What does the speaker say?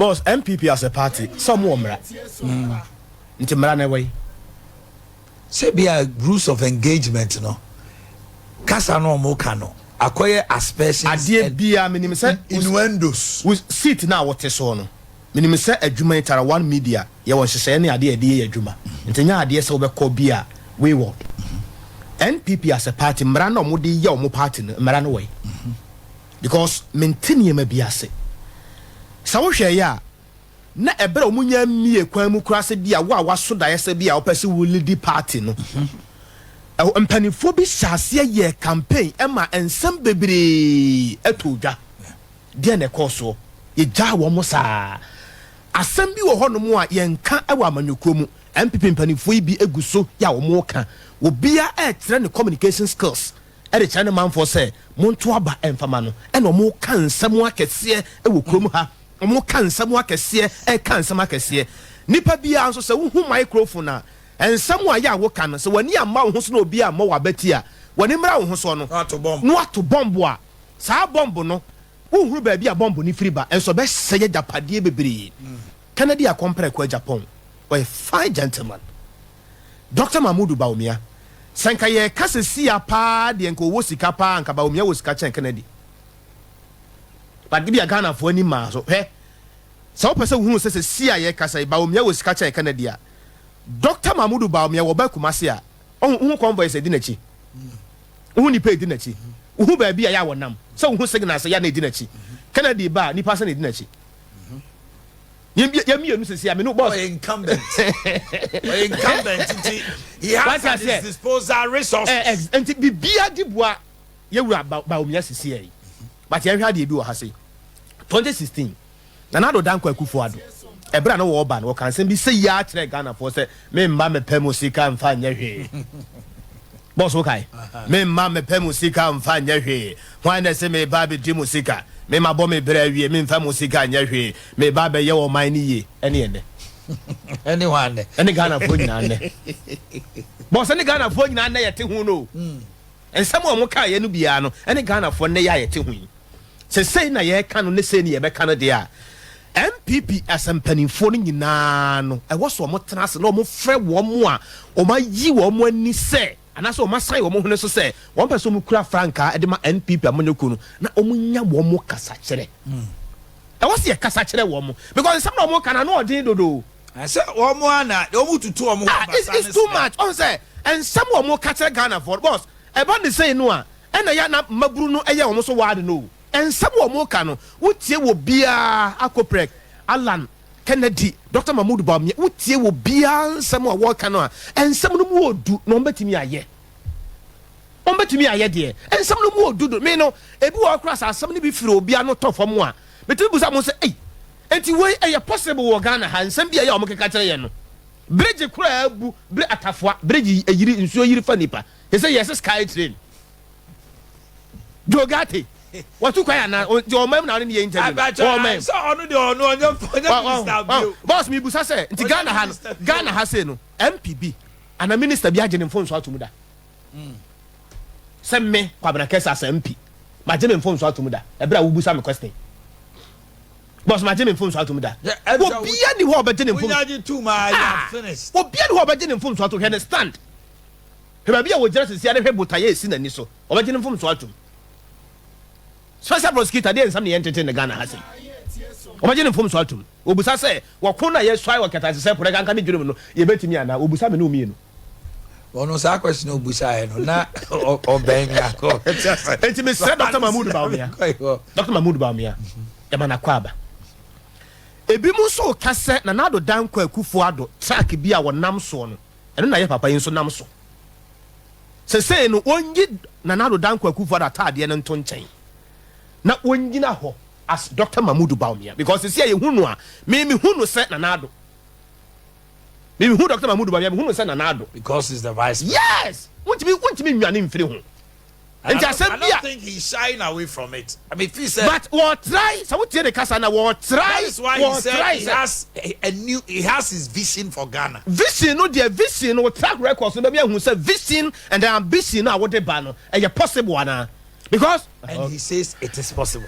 Boss, NPP as a party, sɛ ɔmo wɔ mmara, nti mmara na ɛwɔ yi. Sɛ bia rules of engagement no, kasa no ɔmo ka no akɔyɛ aspersions. Adeɛ bia menim sɛ innuendos. Wo seat na a wɔte soɔ no, menim sɛ adwuma yi, Tara One Media, yɛwɔ nhyehyɛeɛ ne adeɛ yɛde yɛ adwuma, nti nyɛ adeɛ sɛ wobɛkɔ bi a wayward. NPP as a party, mmara na ɔmode yɛ ɔmo party no, mmara no wɔ yi, because mente nneɛma bi ase. Sɛ wohwɛ yɛ a, na ɛberɛ a ɔmo nya mmie kwan mu koraa sɛ bi a wo a waso daeɛ sɛ bi a wopɛ sɛ wo lead party no, mpanimfoɔ bi hyɛ aseɛ yɛ campaign ɛma nsɛm bebree ɛtɔ dwa. Deɛ na ɛkɔɔ soɔ, yɛgyaa wɔn mo saa. Asɛm bi wɔ hɔnom a yɛnka ɛwɔ amanyɔkuo mu. NPP mpanimfoɔ yi bi egu so yɛ a wɔn ka, obiara ɛɛkyerɛ ne communication skills, ɛde kyerɛ ne manfoɔ sɛ monto aba ɛmfama no, ɛna wɔn ka nsɛm akɛseɛ ɛwɔ kurom ha. Wɔn ka nsɛm akɛseɛ, ɛka nsɛm akɛseɛ. Nipa biara nso, sɛ wohu microphone a, nsɛm a yɛ a woka no, sɛ w'ani amma wo ho so na obi amma wɔ abɛti a, w'ani mmra wo ho so no Na wato bomb. Na wato bɔmbo a, saa bɔmbo no, wohuru baabi a bɔmbo no firi ba nso, ɔbɛsɛe agyapadeɛ bebree. Kennedy Akɔmprɛko Agyapong, ɔyɛ fine gentleman. Dr Mahmudu Bawumia, sɛ nka yɛka sɛ sia paa deɛ, nka ɔwɔ sika paa, nka Bawumia wɔ sika kyɛn Kennedy, but bi a Ghanafoɔ anim maa so. Hwɛ, sɛ wopɛ sɛ wohunu sɛ sia yɛkasa yi, Bawumia wɔ sika kyɛn Kennedy a, Dr Mahmudu Bawumia wɔba Kumase a, ɔhu wohu convoy sɛ di n'akyi, wohu nipa edi n'akyi, wohu baabi a yɛ a wɔnam, sɛ wohu signal sɛ yɛ na edi n'akyi. Kennedy ba a, nipa sɛ na edi n'akyi. Yɛn mmienu sisi a, me no boss. Ɔyɛ incumbent, ɔyɛ incumbent, nti he has Wate at his aseɛ? disposal resources. Nti bibia di boa yɛwura Bawumia sisi yɛ yi, but yɛhwɛ adeɛ bi wɔ ha sei. 2016, Nana Addo Dankwa Akufo Addo, ɛberɛ a na wɔreba no, wɔka nsɛm bi sɛ yia kyerɛ Ghanafoɔ sɛ memma mepɛ mu sika mfa nyɛ hwee. Boss, wokae? Memma mepɛ mu sika mfa nyɛ hwee. Hwan na ɛsɛ meba abɛgye mu sika? Mema bɔ me berɛ awie, memfa mu sika nyɛ hwee, meba abɛyɛ ɔman no yie. Ɛne ɛnɛ ɛne hɔ anɛ? Ɛne Ghanafoɔ nyinaa nnɛ, boss, ɛne Ghanafoɔ nyinaa nnɛ yɛte ho no o. Nsɛm a wɔn kaeɛ no biara no, ɛne Ghanafoɔ nnɛ yɛ a yɛte ho yi, sɛ sei na yɛreka no ne sei ne yɛbɛka no deɛ a, NPP asɛmpanimfoɔ no nyinaa no, ɛwɔ so wɔn tena ase na wɔn frɛ wɔn a wɔn ayi wɔn ani sɛ anaasɛ wɔn asan wɔn ho no so sɛ wɔn pɛ sɛ wɔn kura frankaa de ma NPP amanyɔkuo no, na wɔn nya wɔn kasa kyerɛ. Ɛwɔ sɛ yɛ kasa kyerɛ wɔn, because nsɛm na wɔn ka na ano ɔden dodo. Sɛ wɔn a na wɔn tutu wɔn ho. Ah, it's too much. Ɔn sɛ nsɛm wɔn ka kyerɛ Ghanafoɔ, boss, ɛba ne sɛn no a, ɛna yɛ na mmaburu no ɛyɛ wɔn so waade no o. Nsɛm wɔn ka no, wotie wɔ biara, Akoprek, Alan, Kennedy, Dr Mahmood Bawumia, wotie wɔ biara nsɛm a wɔka no a, nsɛm no mu wɔ du na wɔn bɛtumi ayɛ deɛ. Nsɛm no mu wɔ du do. Me no, ebi wɔ hɔ koraa sɛ asɛm no bi firi obi ano tɔ fam a, metumi busa mo sɛ, ɛy, nti wei ɛyɛ possible wɔ Ghana ha? Nsɛm bi a ɛyɛ a wɔn keka kyerɛ yɛn no, bridge koraa abu bere Atafoa bridge, eyiri nsuo yiri fa nipa sɛ yɛsɛ sky train. Jogate wɔtu kwan ana nti ɔman mu na ɔne ne yɛ interview no, ɔman mu. Sɛ ɔno deɛ, ɔno ɔnyɛ minister bio. Boss, mi busa sɛ nti Ghana ha no, Ghana ha sei no, MP bi ana minister bi agye ne mfonso ato mu da sɛ me Kwabena Kɛsɛ asɛ MP magye me mfonso ato mu da? Ɛberɛ a wobusa me question, boss, magye me mfonso ato mu da? Obia ni hɔ a ɔbɛgye ne mfonso. Wonyaji tu ma you are finished. Obia ni hɔ a ɔbɛgye ne mfonso ato. Hwɛ ne stand, hwɛ baabi a wɔgyina sisi ade, hwɛ botaeɛ esi n'ani so, ɔbɛgye ne mfonso ato mu? Special prosecutor deɛ, nsɛm ne yɛn tete ne Ghana ha sei, ɔbɛgye ne mfonso ato mu? Obusa sɛ wɔko na yɛsuae wɔ kɛtɛ sɛ porɛ kanka ne dwene mu no, yɛbɛtumi anaa? Obusa me ne omienu. Ɔno saa question obusa yɛ no na ɔbɛn mi akɔ. Enti mesrɛ Dr Mahmood Bawumia, Dr Mahmood Bawumia, yɛma no akɔ aba. Ebi mu nso ka sɛ Nana Addo Dankwa Akufo Addo track bi a wɔnam soɔ no, ɛno na yɛ papa yi nso nam so. Sesei no, wɔnyi Nana Addo Dankwa Akufo Addo ataadeɛ no nto nkyɛn na wɔngyina hɔ as Dr Mahmood Bawumia, because sisi a yɛhu no a, me mehu no sɛ Nana Addo. Me mehu Dr Mahmood Bawumia, mehu no sɛ Nana Addo. Because he's the vice president. Yes, wontumi nwane mfiri ho. Nti asɛm I bi don't a think he's shying away from it. I mean, if he said But wɔtry sɛ wotie ne kasa na wɔtry. That is why he said wɔtry he sɛ has a new, he has his vision for Ghana. Vision no deɛ, vision no, track records no bɛbi ahu sɛ vision and the ambition no a wode ba no, ɛyɛ possible anaa? Because And he says it is possible.